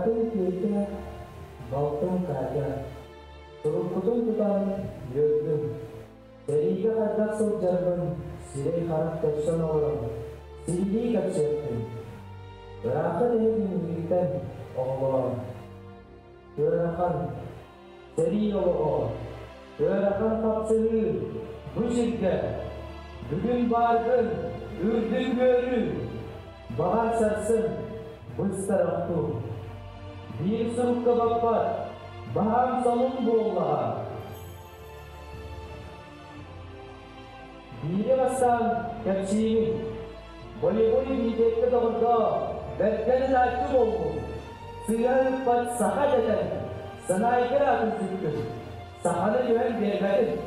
Быраатым Петя, балтым Катя суруккутун тутан үөрдүм. Сэриигэ хайдах сылдьарбын сирэй-харах көрсөн олорон сиһилии кэпсиэхпин. Ыраахха тэһэ миигиттэн оҕолоор. Ыарахан, сэрии олоҕо, ыарахан хапсыһыы бу сиргэ бүгүн бааргын үрдүк үөрүү, баҕар сарсын быстар охтуу. Биир сурукка баппат баһаам солун буоллаҕа. Биири бастаан кэпсиибин. Боевой иммунитекка доҕордоо, бэргэн ытааччы буоллум. Сыыһа ыыппат саха дэтэн, снайпер аатын сүктүм. Саханы түһэн биэрбэтим.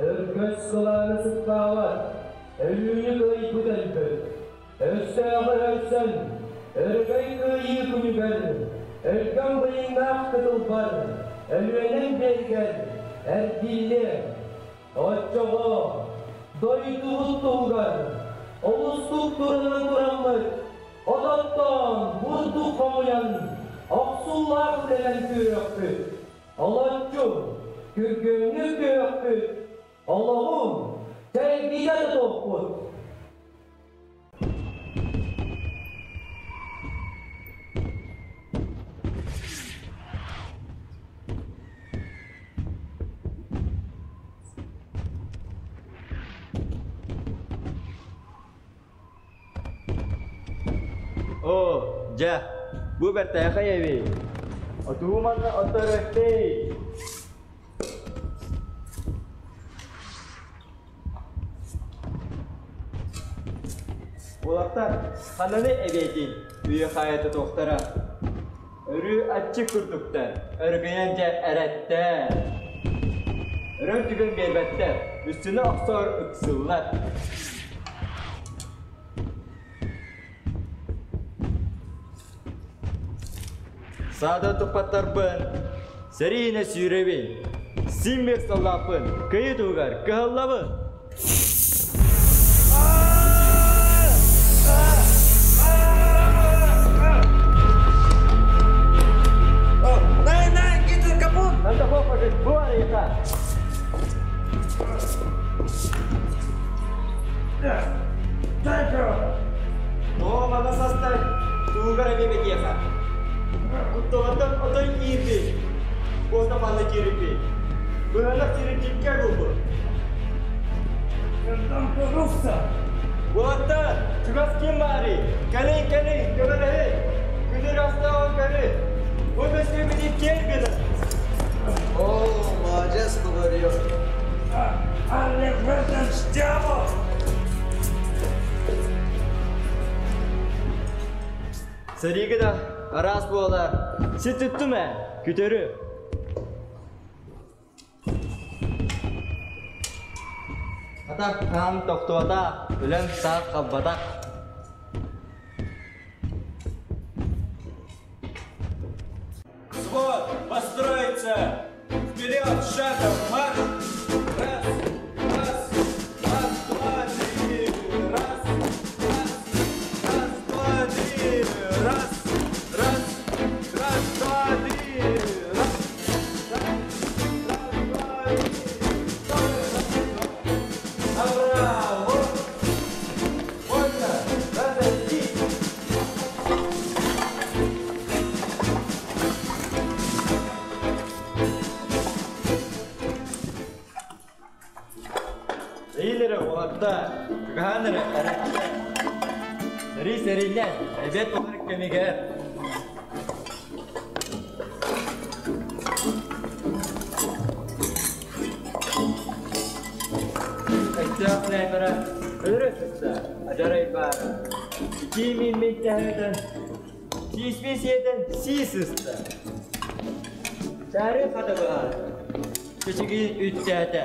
Өргөс сылааны сыппаабат, өлүүнү кыайбыт өлбөт. Өстөөҕү өлсөн, өрөгөй кыайыы күнүгэр, өлгөм быйыҥнаах кытылбар, Өлүөнэм биэригэр эргиллиэ. Оччоҕо дойдубут туһугар олустук турунан тураммыт, ототтоон, бурдук хомуйан, охсуулаах үлэнэн күүрүөхпүт. Олоччу, күргүөмнүк күөхпүт, олоҕу чэйгитэ тутуохпут. Оо, дьэ, бу бэртээхэй эбит. Отуу манна оторөттүй. Уолаттар, хананы эбиэтин, үйэ хаайа тутуохтара. Өрүү аччык курдуктар, өрүкүйэн дьэ эрэттэр. Өрөр түгэн биэрбэттэр, үстүнэ охсор ыксыллар. Саада туппаттарбын, сэриинэ сүүрэбин, син биир саллааппын, кыйы туһугар кыһаллабын. Оо, мама састай, тугар эмиэ бэтиэхэ. Кутталаттан отой киирбит, куота манна киирбит. Быһанах сирин дьиккэ булбут. Уолаттар, чугас ким баарый? Кэлиҥ, кэлиҥ, көмөлөһүҥ! Күнүр астааҕын көрү! Бу көстүүмүтүн киэр гына! О, молодец, говорю. Сэриигэ да араас буолар. Сититтим ээ, күтөрү. Атах хаан тохтуота, үлэм саах халбатах. Взвод, построиться! Вперед, шагом, марш! Раз, раз, раз, два, три, раз, раз, раз, два, три, раз, раз, раз, два, три, раз, раз, раз, два, три, раз, два. Направо! Вольно! Разойтись! Эйилэрэ уолаттар, кыгаһаан эрэ эрэттэр. Сэрии сэриинэн, эбиэт буолар кэмигэр. Өстөөх снайпера өлөрө сытта, адьарай баара. Итии мииммит тэһэтэн, сииспин сиэтэн сии сыста. Чаары хата быһаата, чэчигин үттээтэ.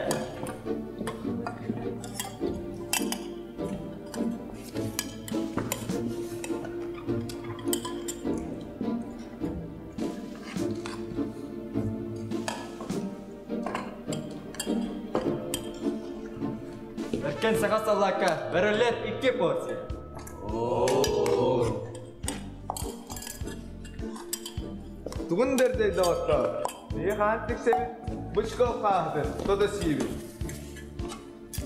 Бэргэн саха саллаакка бэриллэр икки порция. Тугун бэрдэй доҕоттоор? Биһи хаан тиксэбит, бычков хааһытын тото сиибит.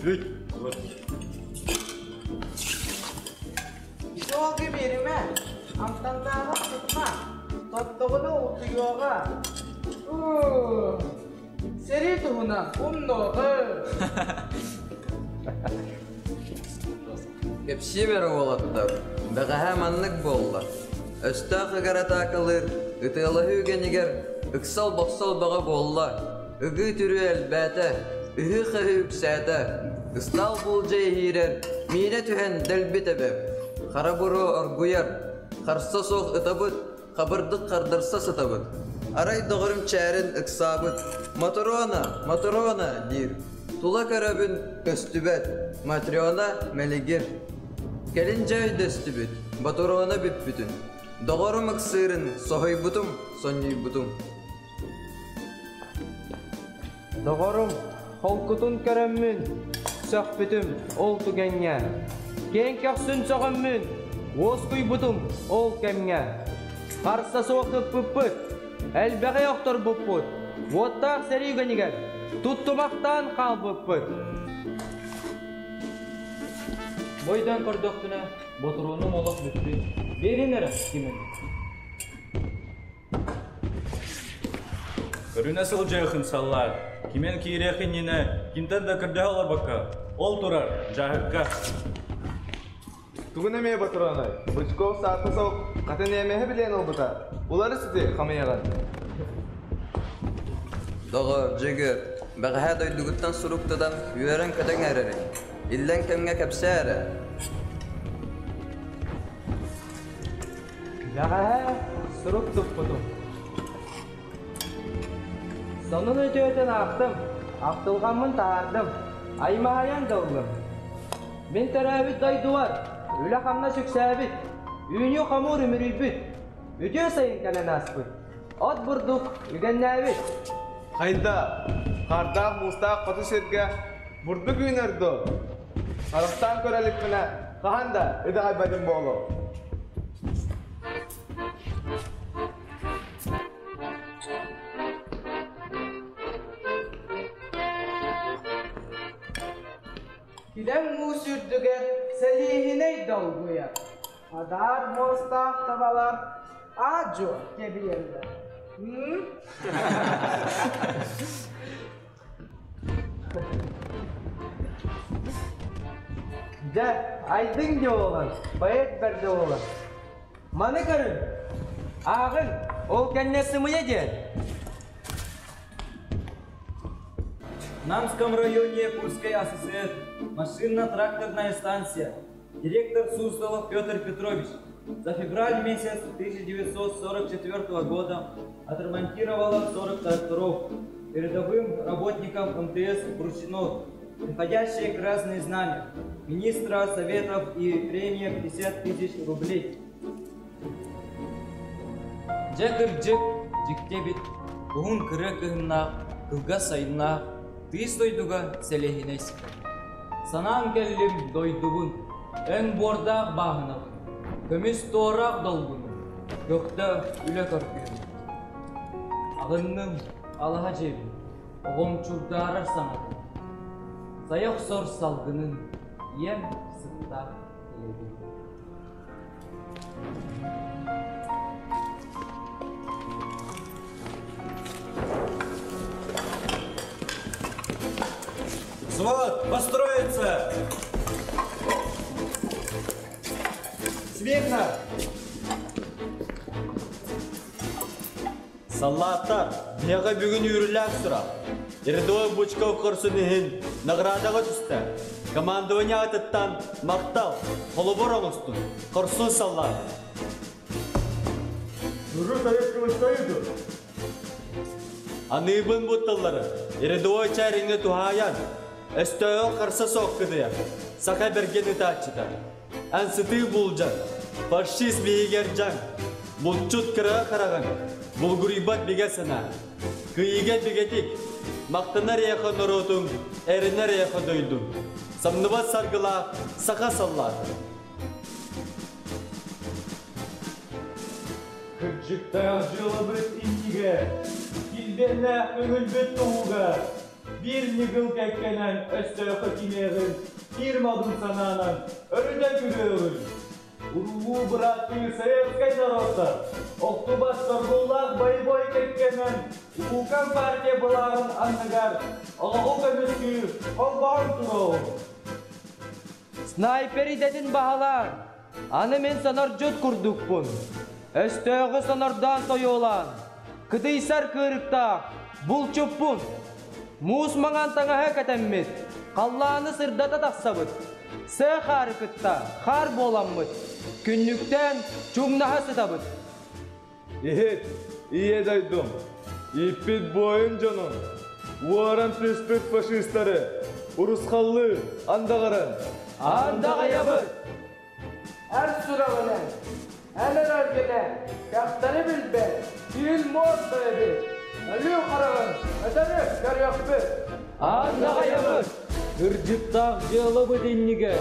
Бүт. Итоги биэримэ, амтаннааҕа сытма, тоттоҕуна утуйуоҕа. Сэрии туһунан умнуоҕа. Кэпсиим эрэ уолаттар, бэҕэһээ маннык буолла. Өстөөх ыгар атаакалыыр, ытыалаһыы үгэнигэр ыксал-бохсол бөҕө буолла, ыгыы-түрүү элбээтэ, ыһыы-хаһыы үксээтэ, ыстаал буулдьа иһиирэр, миинэ түһэн дэлби тэбэр, хара буруо оргуйар, харса суох ытабыт, хабырдык хардарса сытабыт. Арай доҕорум чээрин ыксаабыт, «Мотурона, Мотурона!» диир. Тула көрөбүн, көстүбэт, Матрена мэлигир. Кэлин дьэ өйдөстүбүт, Ботуруона бүппүтүн. Доҕорум ыксыырын соһуйбутум, сонньуйбутум. Доҕорум, холкутун көрөммүн, сөхпүтүм ол түгэҥҥэ. Киэҥ көхсүн сөҕөммүн, уоскуйбутум ол кэмҥэ. Харса суох ыппыппыт, элбэҕи охторбуппут, уоттаах сэрии үгэнигэр туттумахтаан хаалбыппыт. Бойдан көрдөхпүнэ, ботуруонум олох бүппүт. Биэрин эрэ ким эмит. Көрүнэ сылдьыахын саллаат, кимэн киириэх иннинэ кимтэн да көрдөһө олорбокко, ол турар дьааһыкка. Тугун эмиэ ботуруонай, Бычков саата суох хата ньиэмэһи билиэн ылбыта, улары сити хамыйаҕын. Доҕор, Дьөгүөр, бэҕэһээ дойдугуттан сурук тутан үөрэн-көтөн эрэриҥ. Иллэҥ кэмҥэ кэпсээ эрэ. Бэҕэһээ сурук туппутум. Сонун үтүөтүн аахтым, ахтылҕаммын таһаардым, аймаһайан да ыллым. Мин төрөөбүт дойдубар үлэ-хамнас үксээбит, үүнүү-хомуур үмүрүйбүт, үтүө сайын кэлэн ааспыт, от бурдук үгэннээбит. Хайда, хаардаах муустаах хоту сиргэ бурдук үүнэр дуо? Харахтаан көрө иликпинэ, хаһан да итэҕэйбэтим буолуо. Килэҥ муус үрдүгэр сэлиэһинэй долгуйар. Хадаар муостаах табалар аа-дьуо кэбийэллэр. Дьэ, айдыҥ дьэ уолан, поэт бэрдэ уолан. Маны көрүҥ, ааҕыҥ, ол кэннэ сымыйа диэн. В Намском районе Курской АССР машинно-тракторная станция. Директор Суслов Петр Петрович за февраль месяц 1944 года отремонтировала 40 тракторов. Передовым работникам МТС вручено приходящее красное знамя министра советов и премия 50 тысяч рублей. Дьэ кырдьык, дьикти эбит, уһун кырыа кыһыннаах, кылгас сайыннаах, тыйыс дойдуга сэлиэһинэй сытар. Санаан кэллим дойдубун, өҥ буордаах бааһынабын, көмүс туораах долгунум, көхтөөх үлэ көргүһүм. Аҕынным алаһа дьиэбин, оҕом чугдаарар саҥатын, сайа охсор салгынын, ийэм сыттаах килэбин. Взвод, построиться! Смирно! Саллааттар, биһиэхэ бүгүн үүрүлээх сурах. Рядовой Бучков хорсун иһин наградаҕа түстэ. Командование аатыттан махтал, холобур оҥостун, хорсун саллаат. Служу Советскому Союзу! Аныыбын бутталлары рядовой чээриҥҥэ туһаайан, өстөөҕү харса суох кыдыйар, саха бэргэн ытааччыта. Эн сытыы булдьан, фашист биһигэр дьаҥ, булчут кыраҕа хараҕыҥ, булгуруйбат бигэ санаа. Кыйыга бигэтик, Махтанар эйиэхэ норуотуҥ, эрэнэр эйиэхэ дойдуҥ. Самныбат саргылаах саха саллаата. Кырдьыктаах дьыалабыт иннигэр, килбиэннээх көҥүлбүт туһугар, биир ньыгыл кэккэнэн өстөөххө кимиэҕин биир модун санаанан өрүтэ күрүөҕүн. Уруулуу бырааттыы советскай норуоттар охтубат соргуллаах боевой кэккэнэн улуукан партия былааҕын анныгар олоҕу көмүскүүр холбоһон туруоҕуҥ. Снайпер идэтин баһылаан, аны мин сонордьут курдукпун. Өстөөҕү сонордоон сойуолаан, кытыйсар кыырыктаах булчуппун. Муус маҥан таҥаһа кэтэммит, халлааны сырдата тахсабыт. Сыа хаары кытта хаар буоламмыт, күннүктээн чуҥнаһа сытабыт. Иһит, ийэ дойдум, ииппит буойун дьонун, уоран түспүт фашистары урусхаллыы андаҕарын. Андаҕайабыт! Эр сураҕынан, эн эрэргинэ, кэхтэри билбэт, түүл муос да эбит, өлүү хараҕын өтөрү көрүөхпүт. Андаҕайабыт! Кырдьыктаах дьыалабыт иннигэр,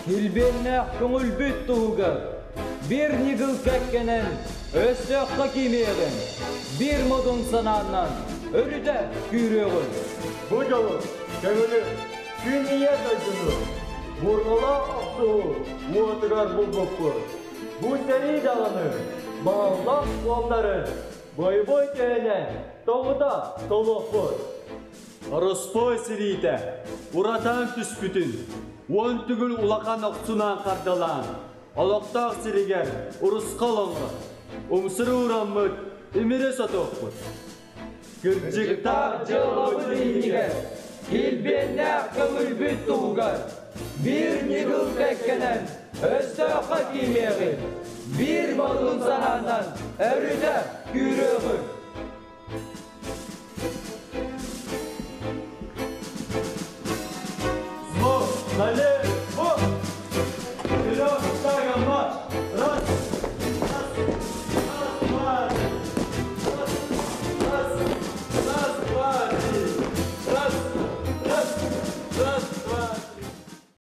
килбиэннээх көҥүлбүт туһугар, биир ньыгыл кэккэнэн өстөөххө кимиэҕин, биир модун санаанан өрүтэ күүрүөҕүн. Бу дьолу, көҥүлү, күн ийэ дойдуну, буурҕалаах охсуһуу уотугар булбуппут. Бу сэрии даҕаны моһоллоох суолларын бойобуой төһөнөн тоҕута толуохпут. Ороспуой сэриитэ уратаан түспүтүн, уон төгүл улахан охсунаан хардалаан, олохтоох сиригэр урусхал оҥорон, умсуру уураммыт имири сотуохпут. Кырдьыктаах дьыалабыт иннигэр, килбиэннээх көҥүлбүт туһугар, биир ньыгыл кэккэнэн өстөөххө киириэҕин, биир модун санаанан өрүтэ күүрүөҕүҥ.